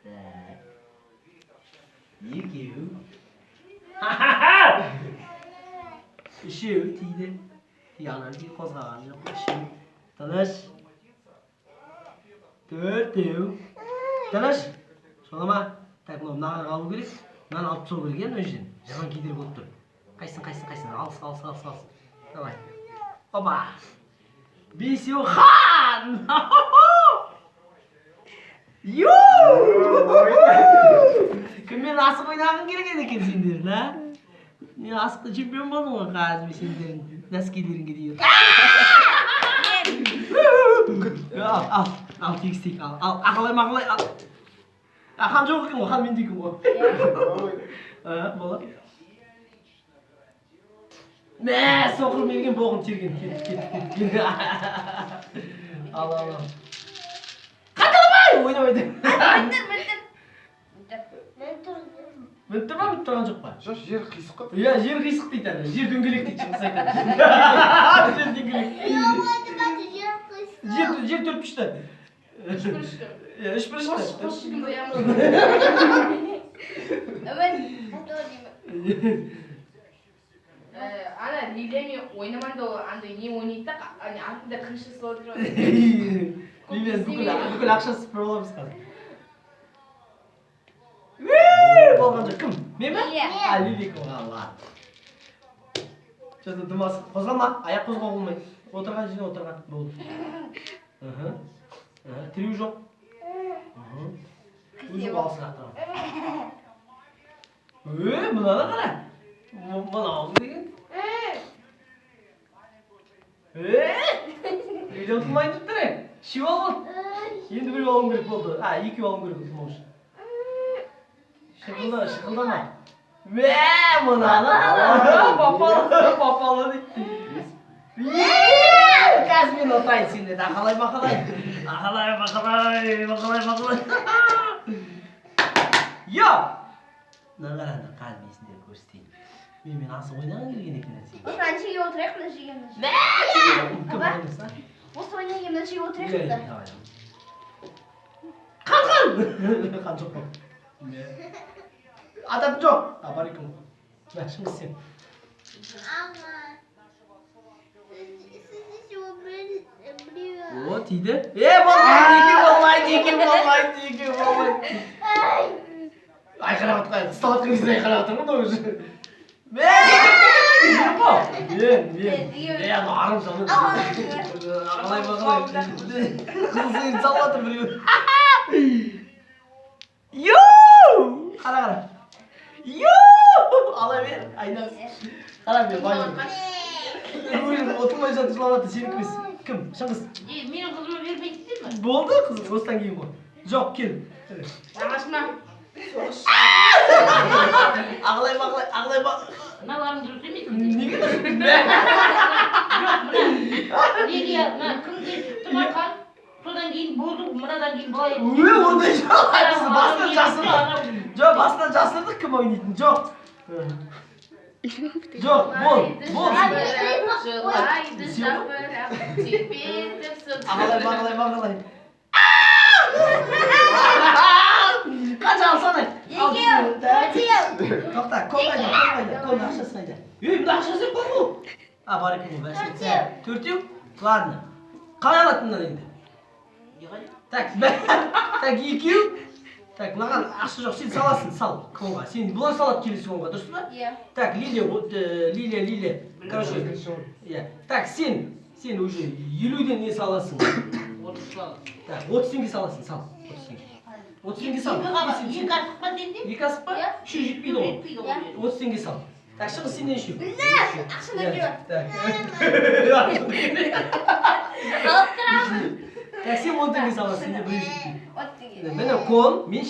Так. Екеу. Үшеу тиді. Ана тиді, қозғаған жоқ. Үшеу. Тыныш. Төртеу. Тыныш. Солама. Так, мынау мынаған қалу керек. Мынаны алып тастау керек, иә, мына жерден. Жаман кедергі болып тұр. Қайсың, қайсың, қайсың? Алыс, алыс, алыс, алыс. Давай. Опа. Бесеу, хан! Ю! Кіммен асық ойнағың келген екен сендердің, а? Мен асықта чемпион болдым ғой, қазір мен сендердің носкилеріңе дейін. Ал, ал, ал, тегістейік, ал, ал, ақылай мақылай, ал. А, хан жоқ екен ғой, хан менде екен ғой. А, болады. Мә, соқыр мерген боғын терген. Кет, кет, кет, кет. Ал, ал, ал. Қайталамай! Ойнамайды. Мін тұр, мін тұр. Мініп тұр ма, мініп тұрған жоқ па? Жоқ, жер қисық қой. Иә, жер қисық дейді ана. Жер дөңгелек дейді, Шыңғыс айтады. Жер дөңгелек. Жер қисық. Жер төртбұрышты. Үшбұрышты. Иә, үшбұрышты. Қос қос қоямыз. Мен деймін. Ана Лилиямен ойнамаңда, ол андай не ойнайды да, ана артында крыша салып отырады. Лилияның бүкіл ақшасын сыпырып аламыз қазір. Ууу, болған жоқ. Кім? Мен бе? Лилия. А, Лилия екен ғой, ладно. Что-то дым асық. Қозғалма, аяқ қозғауға болмайды. Отырған жеріне отырған. Болды. Мхм. Тіреу жоқ. Мхм. Өзі алысырақ тұрған. Е, мынаны қара. Мынау деген. Е, Лилия ұтылмайын деп тұр, е. Үшеу алып. Енді біреу алуым керек болды. А, екеу алуым керек ұтылмау үшін. Шықылдама, шықылдама. Мә, мынаны қара. Папалы, папалы дейді. Е, қазір мен ұтайын сендерді. Ақалай, мақалай. Ақалай, мақалай, мақалай, мақалай. Йо! Мына қараңдар, қазір мен сендерге көрсетейін. Менімен асық ойнағың келген екен сен. Осы ана жерге отырайық, мына жерге, мына жерге. Кім Баба. ойнаса? Осы ойнаған, мына жерге отырайық Иә, та. давай. Қан, қан! Қан жоқ қой. Адам жоқ. А, бар екен ғой. Мә, Шыңғыс, сен. Ама. Сіз біреу. О, тиді. Е, болмайды, екеу болмайды, екеу болмайды, екеу болмайды. Айқайлап жатқан, ұстап жатқан кезде айқайлап жатыр ғой уже. Мә, мен ғой. Мен, мен. Е, анау арым жаман. Ағалай, мағалай. Қызыл сиыр салып жатыр біреу. Ю! Қара, қара. Ю! Ала бер, айнасы. Қара, мен байлым. Өзім ұтылмай жатып жылап жатыр, сенікі емес. Кім? Шыңғыс. Не, менің қызыма бермейсіздер ме? Болды, қыз, осыдан кейін ғой. Жоқ, кел. Ағашма. Ағалай, мағалай, ағалай, мағалай. Мыналарың дұрыс емес. Неге дұрыс? Жоқ, мына Лилия, мына кімге шықты ма қан? Содан кейін болды, мынадан кейін былай. Ө, ондай жоқ. Біз басынан жасырдық. Жоқ, басынан жасырдық кім ойнайтынын. Жоқ. Жоқ, бол, бол. Жылайды жапырақ тербетіп. Ағалай, мағалай, мағалай. Қанша алсana? Екеу, төртеу. Тоқта, кол қайда, кол қайда, колдың ақшасы қайда? Ей, мына ақшасы жоқ қой бұл. А, бар екен ғой, бәсе. Төртеу. Төртеу? Ладно. Қалай алады мынаны енді? Так, так, екеу. Так, мынаған ақша жоқ, сен саласың, сал конға. Сен бұлар салады келесі конға, дұрыс па? Иә. Так, Лилия, вот, Лилия, Лилия. Короче, иә. Так, сен уже 50-ден не саласың? 30 салады. Так, 30 теңге саласың, сал. 30 теңге. 30 теңге сал. Екі асық па сенде? Екі асық па? Иә. Үшеу жетпейді ғой. Жетпейді ғой. 30 теңге сал. Так, Шыңғыс, сенен үшеу. Ақшаны Иә, беріп. так. Алып тұрамын. Так, сен 10 теңге саласың, сенде біреу жетпейді. 10 теңге. Міне кон, мен.